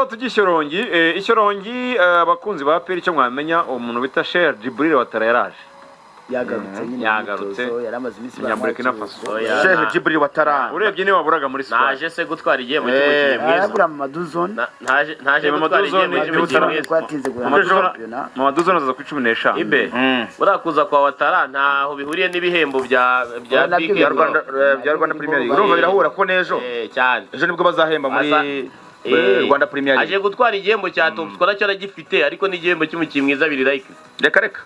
Rero tujye i Shyorongi. I Shyorongi, abakunzi ba APR, icyo mwamenya, umuntu bita Cheick Djibril Ouattara yaraje. Yagarutse nyine mu Yagarutse. myitozo, yari amaze iminsi Umunyaburkina baramuha Faso. ikiruhuko. Oya. Cheick Djibril Ouattara. Urebye niwe waburaga muri squad. Naje se gutwara igihembo cy'umukinnyi mwiza? Arabura Mamadou Zone. Ntaje Mamadou gutwara igihembo Zone, cy'umukinnyi Ouattara. mwiza? Ko yatinze gurangiza shampiyona. Mamadou Zone azaza kuri 15. Ibe buriya kuza kwa Ouattara ntaho bihuriye n'ibihembo bya Oya, nabyo Big bya bihura. Rwanda, bya Rwanda Premier League. Urumva birahura ko n'ejo Eh, cyane. ejo nibwo bazahemba muri Rwanda Premier Aje League. gutwara igihembo cya top scorer cyo aragifite, ariko n'igihembo cy'umukinnyi mwiza biri like. Reka reka,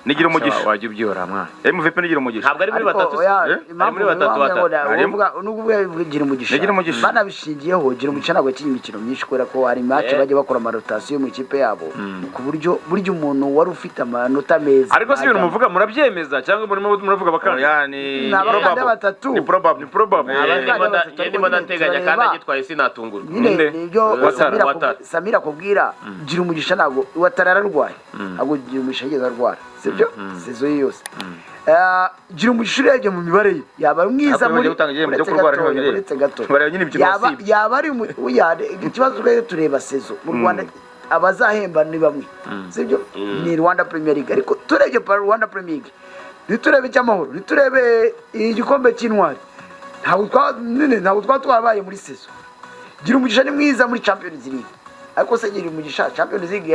nigira umugisha. Wajya ubyihora, mwana. MVP nigira umugisha. Ntabwo ari muri Ariko batatu se? oya, Eh? impamvu Ari muri batatu bivuga ngo batatu. Harimo. Nubwo uvuga gira umugisha, Gira umugisha. banabishingiyeho, gira umugisha ntabwo yakinnye imikino myinshi kubera ko hari match bajya bakora ama rotation mu ikipe yabo, ku buryo burya umuntu wari ufite amanota meza Ariko si ibintu muvuga murabyemeza cyangwa murimo muravuga bakandi? Oya, ni Ni abakandida probable. batatu. Ni probable. Ni probable. Ni abakandida batatu, Njye ndimo ariko nyine ndateganya kandi turareba. agitwaye sinatungurwa. Nyine Nde? nibyo. Ouattara. Samira Ouattara. Samira akubwira, gira umugisha ntabwo Ouattara ararwaye, ntabwo gira umugisha yigeze arwara, sibyo? Saison ye yose. Gira umugisha urebye mu mibare ye yaba ari mwiza Ariko muri bagiye gutanga igihembo cyo uretse kurwara gatoya, ntibabireba. uretse gato. Bareba nyine imikino Yaba wasibye. yaba ari oya, ikibazo twari tureba saison mu Rwanda, abazahemba ni bamwe, sibyo? Ni Rwanda Premier League, ariko turebye pa Rwanda Premier League, ntiturebe icy'amahoro, ntiturebe igikombe cy'intwari, ntabwo twa nyine ntabwo twaba twarabaye muri saison. Gira umugisha ni mwiza muri Champions League, ariko se gira umugisha Champions League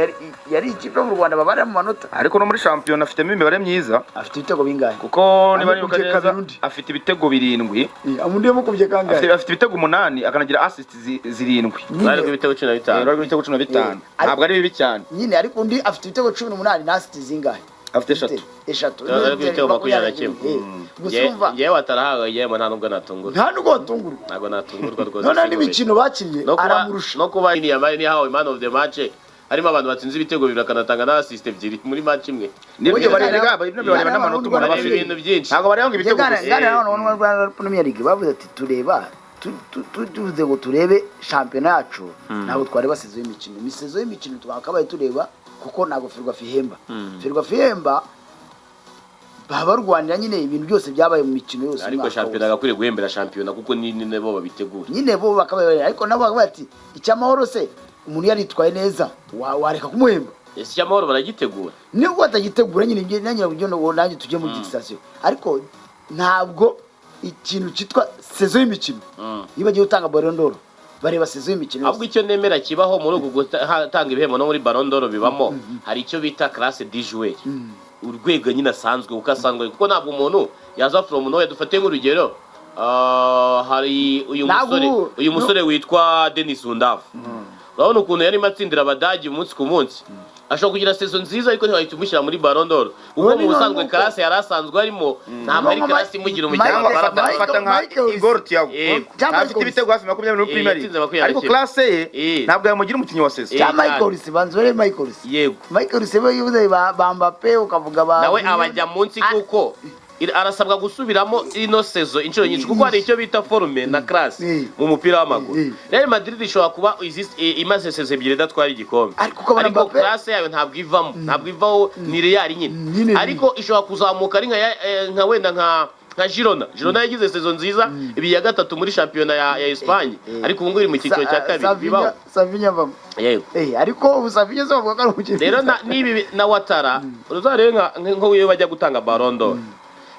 yari ikipe yo mu Rwanda babara mu manota? Ariko no muri shampiyona afitemo imibare myiza. Afite ibitego bingahe? Kuko niba nibuka Amukubye neza, kabiri undi. afite ibitego 7. Undi yamukubye kangahe? Afite ibitego 8, akanagira assist 7. Nyine. Bari ku ibitego 15. Rero ibitego 15 ntabwo ari bibi cyane. Nyine, ariko undi afite ibitego 18 na assist zingahe? Afite 3. Eshatu. Bari ku ibitego 21. Gusa urumva Ngewe Ouattara ahawe igihembo nta nubwo natungurwa. Nta nubwo watungurwa. Ntabwo natungurwa rwose. Noneho Sinkubeshye. n'imikino bakinnye No kuba aramurusha. No kuba yabaye nihawe man of the match, harimo abantu batsinze ibitego bibiri akanatanga na assist ebyiri muri match imwe. Nibyo. Oya, Bareba nibyo, bareba n'amanota umuntu aba Bareba afite. ibintu byinshi. Ntabwo bareba ngo ibitego gusa. Gana hano Rwanda Premier League bavuze ati tureba tuvuze ngo turebe shampiyona yacu, ntabwo twareba saison y'imikino. Ni saison y'imikino twakabaye tureba, kuko ntabwo Ferwafa ihemba. Ferwafa ihemba baba barwanira nyine ibintu byose byabaye mu mikino yose Ariko umwaka shampiyona wose. Agakwiriye guhembera shampiyona kuko ni nabo babitegura. Nyine bo bakabaye, ariko nabo bakavuga ati icyamahoro se umuntu yaritwaye neza wareka kumuhemba? Ese icyamahoro baragitegura? Nubwo batagitegura nyine, njye nanjye kugira ngo nanjye tujye muri fixation, ariko ntabwo ikintu cyitwa saison y'imikino, iyo bagiye gutanga Ballon d'Or bareba saison y'imikino Ahubwo yose. Icyo nemera kibaho muri uku gutanga ibihembo, no muri Ballon d'Or bibamo, hari icyo bita classe de joueur, urwego nyine asanzwe, kuko asanzwe, kuko ntabwo umuntu yaza from nowhere. Dufate nk'urugero, hari uyu Ntabwo musore, uyu musore witwa Denis Undav, urabona ukuntu yarimo atsindira Abadage umunsi ku munsi. Ashobora kugira saison nziza, ariko ntiwahita umushyira muri Ballon d'Or, kuko Uwo mu ni busanzwe nuko- classe yari asanzwe arimo ntabwo ari Nko classe imugira umukinnyi Cyangwa wa fata Ballon d'Or. fata nka Michael- Igor Thiago. Yego. Cyangwa Afite Michael- ibitego hafi 20 muri Premier Yatsinze League, 21. ariko classe ye ntabwo yamugira umukinnyi wa saison. Cya Michael Olise, banza urebe Michael Olise. Michael Olise we yivuze ba Mbappe, ukavuga ba Nawe abajya munsi kuko arasabwa gusubiramo ino saison inshuro nyinshi, kuko hari icyo bita forme na classe mu mupira w'amaguru. Real Madrid ishobora kuba imaze saison ebyiri idatwara igikombe, Ariko ukabona ariko Mbappe- classe yayo ntabwo ivamo, ntabwo ivaho, ni Real nyine. Nyine. Ariko ishobora kuzamuka ari nka nka wenda nka Girona. Girona yagize saison nziza ibiri ya gatatu muri shampiyona ya Espagne, ariko ubu ngubu iri mu cyiciro cya kabiri. Bibaho. Savinho avamo. Yego. Ariko ubu Savinho se bavuga ko ari umukinnyi Rero mwiza? n'ibi na Ouattara, uzarebe nka nko iyo bajya gutanga Ballon d'Or,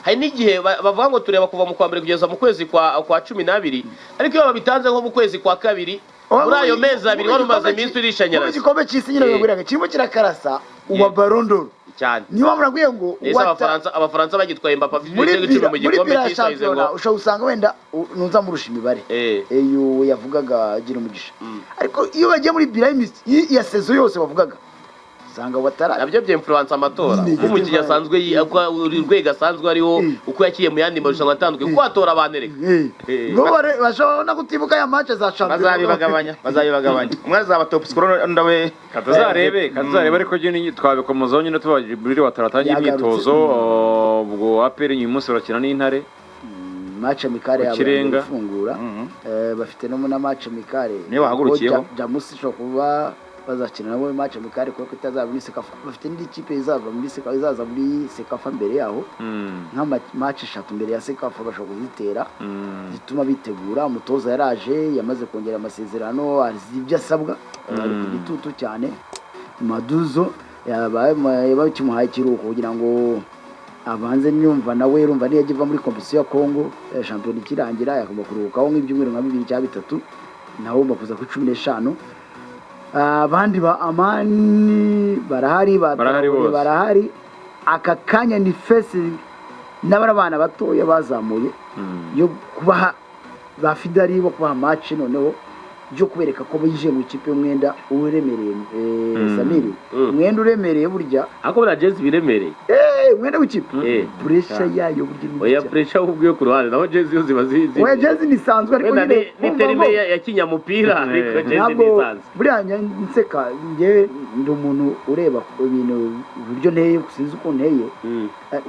hari n'igihe bavuga ngo tureba kuva mu kwa mbere kugeza mu kwezi kwa 12, ariko iyo babitanze nko mu kwezi kwa kabiri, muri ayo mezi 2 wari umaze iminsi Mu urishanyarazi. gikombe cy'isi nyine baguriraga kirimo kirakarasa uwa Ballon d'Or. Cyane. Niyo mpamvu nakubwiye ngo Ese Abafaransa bagitwaye, Mbappe afite muri ibitego 10 bira mu muri gikombe bira ya cy'isi, wagize shampiyona ngo ushobora gusanga wenda ntuza murusha imibare iyo yavugaga agira umugisha, ariko iyo bagiye muri bira ya saison yose bavugaga, usanga Ouattara Nabyo byinfluence amatora, Nyine, uko umukinnyi asanzwe urwego asanzwe ariho, uko yakiriye mu yandi marushanwa atandukanye, kuko hatora abantu erega. Ngo bashobora no kutibuka ya match za shampiyona. Bazabibagabanya, umwe azaba top scorer, undi abe Katuzarebe, ariko nyine twabikomozaho nyine tuba Djibril Ouattara atangiye Yagarutse. imyitozo. Ubwo APR uyu munsi barakina n'Intare. Match amicale Ku yabo Kirenga. ifungura. Bafite no na match amicale. Niyo bahagurukiyeho. Jamusi ishobora kuba Bazakina nabo match amicale kuko itazaba muri CECAFA. Bafite n'indi kipe izava muri CECAFA, izaza muri CECAFA mbere yaho, nk'ama match eshatu mbere ya CECAFA bashobora kuzitera, zituma bitegura. Umutoza yaraje, yamaze kongera amasezerano, azi ibyo asabwa, ari ku gitutu cyane. Maduzo yabaye bakimuhaye ikiruhuko kugira ngo abanze nyumva nawe, urumva niyo agiva muri compétition ya Congo, shampiyona ikirangira yagomba kuruhukaho nk'ibyumweru nka 2 cyangwa 3, nawe ugomba kuza kuri 15. Abandi ba Amani barahari, ba Barahari Traoré bose. Barahari. Aka kanya ni phase n'abari abana batoya bazamuye yo kubaha ba Fidari, bo kubaha match noneho byo kubereka ko binjiye mu ikipe y'umwenda uremereye, Samiri. Umwenda uremereye burya. Ariko buriya jezi biremereye. Umwenda w'ikipe, pressure yayo burya ni Oya, mbi cyane. Pressure ahubwo yo ku ruhande, naho jezi yo ziba zizi. Oya, jezi ni isanzwe, ariko Wenda nyine ni kumva terime ngo ya kinyamupira, ariko jezi ntabwo ni isanzwe. Buriya njya nseka, njyewe ndi umuntu ureba ibintu uburyo nteye, sinzi uko nteye.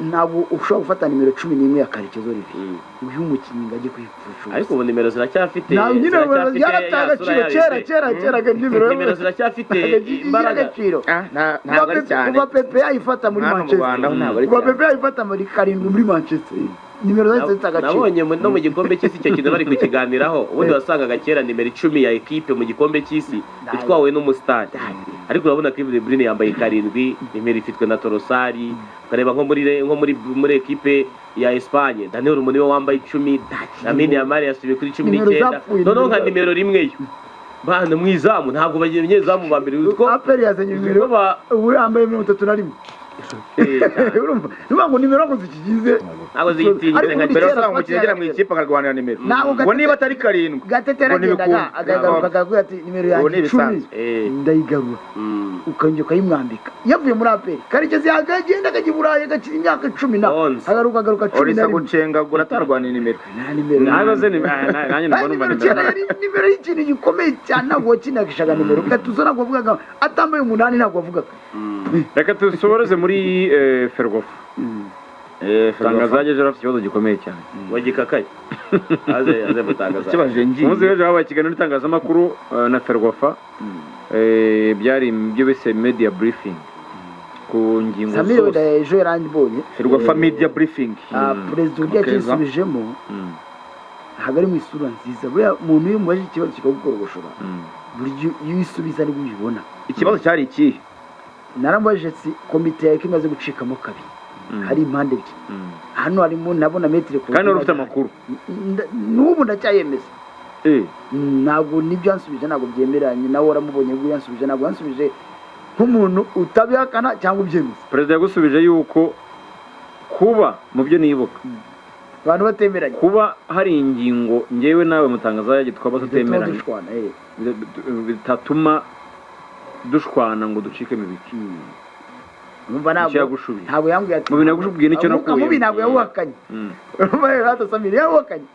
Ntabwo ushobora gufata nimero 11 ya Karekezi Olivier ngo uhe umukinnyi ngo ajye kuyipfusha. Ariko ubu nimero ziracyafite Ntabwo nyine ziracyafite yarataye ya sura agaciro yayo kera se. Kera kera nimero Nimero ziracyafite igira imbaraga. agaciro. Ah, ntabwo ari cyane. Kuva Pepe yayifata muri Hano mu Manchester, Rwanda ho ntabwo ari kuva cyane. Pepe yayifata muri karindwi muri Manchester, nimero zahise zifite agaciro. Nabonye no mu gikombe cy'isi icyo kintu bari kukiganiraho. Ubundi wasangaga kera nimero 10 ya ekipe mu gikombe cy'isi itwawe n'umusitari, ariko urabona Kevin De Bruyne yambaye karindwi, nimero ifitwe na Trossard. Ukareba nko muri ekipe ya Espagne, Daniel Olmo niwe wambaye 10, Lamine Yamal yasubiye kuri cumi Nimero n'icyenda. zapfuye, Noneho nka nimero nimero 1 yo bana mu izamu, ntabwo bagira abanyezamu ba mbere utwo APR yazanye nimero, utwo ubu yambaye 31. Cyane. Urumva, ni ukuvuga ngo nimero ngo zikigize Ntabwo ziyitinyitse Ariko nka ubundi Mbere kera wasanga umukinnyi agera mu twakinaga ikipe akarwanira nimero, Ntabwo ngo niba atari karindwi Gatete ngo yaragendaga ntibikunda. akagaruka akavuga ati: "Nimero Ubu yanjye ni 10 ibisanzwe. Ndayigarura." Ukongera ukayimwambika. Yavuye muri APR, Karekezi akagenda akajya i Burayi agakina imyaka cumi na Onze. agaruka, agaruka cumi Olisa na rimwe. gucengagura atarwanira nimero. Nta nimero. Nawe se nanjye Kandi ndumva nimero nimero kera yari nimero y'ikintu gikomeye cyane. Ntabwo wakingishaga nimero Gatuzo, ntabwo wavugaga atambaye 8, ntabwo wavugaga. Reka dusoboreze muri Ferwafa. Tangazo ejo afite ikibazo gikomeye cyane. Wagikakaye aze aze mutangaza. Ikibaje ngiye. Umunsi w'ejo habaye ikiganiro n'itangazamakuru na Ferwafa. Byari ibyo bise media briefing ku ngingo Samir wenda zose. ejo yarambonye. Ferwafa media briefing. Perezida uburyo Keza. yacyisubijemo ntabwo ari mu isura nziza. Buriya umuntu iyo umubajije ikibazo kikagukorogoshora, buryo iyo uyisubiza nibwo ubibona. Ikibazo cyari ikihe? Naramubajije si komite yawe ko imaze gucikamo kabiri, hari impande ebyiri. Hano harimo ndabona maître. Kandi wari ufite amakuru. N'ubu ndacyayemeza. Ntabwo nibyo yansubije, ntabwo byemeranye nawe. Waramubonye ubwo yansubije, ntabwo yansubije nk'umuntu utabihakana cyangwa ubyemeza. Perezida yagusubije yuko kuba mu byo nibuka Abantu batemeranye, kuba hari ingingo ngewe nawe mutangazaji twaba bidatuma tutemeranye dushwana. Bitatuma dushwana ngo ducikemo ibice. Numva Icyo ntabwo yagushubije. Ntabwo yambwiye ati Mu bintu yagushubwiye nicyo Umwuka nakuyemo. mubi ntabwo yawuhakanye. Urumva rero hata Samiri yawuhakanye.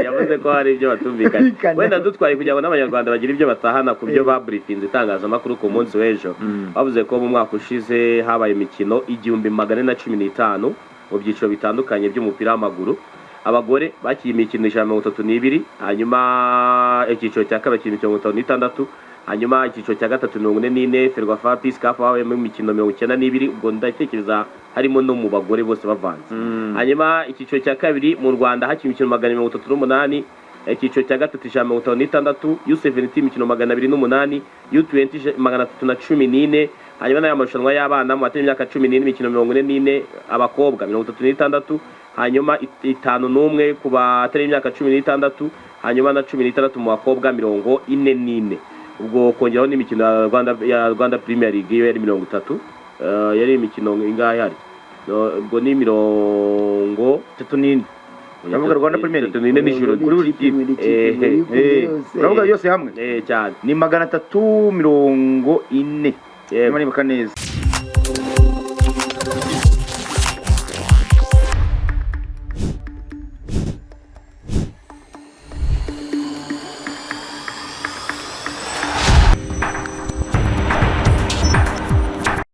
Yavuze ko hari ibyo batumvikanye. Tumvikanye. Wenda dutwaye kugira ngo n'Abanyarwanda bagire ibyo batahana ku byo baburifinze itangazamakuru ku munsi w'ejo. Bavuze ko mu mwaka ushize habaye imikino 1415 mu byiciro bitandukanye by'umupira w'amaguru. Abagore bakiriye imikino 132, hanyuma icyiciro cya kabiri bakina imikino 56, hanyuma icyiciro cya gatatu 44. Ferwafa Peace Cup habayemo imikino 92, ubwo ndatekereza harimo no mu bagore bose bavanze. Hanyuma icyiciro cya kabiri mu Rwanda hakinwe imikino 238, icyiciro cya gatatu 156, U17 imikino 208, U20 314. Hanyuma n'aya marushanwa y'abana mu batari imyaka 14, imikino 44, abakobwa 36, hanyuma 51 ku batari imyaka 16, hanyuma na 16 mu bakobwa, 44. Ubwo kongeraho n'imikino ya Rwanda Premier League yo yari 30. Yari imikino ingahe hari? No, ubwo ni mirongo 34. Uravuga Rwanda Premier League? 34 nijoro. Kuri buri kipe. Buri kipe, buri kipe yose. Uravuga yose hamwe Cyane. Ni 340, Yego. niba nibuka neza.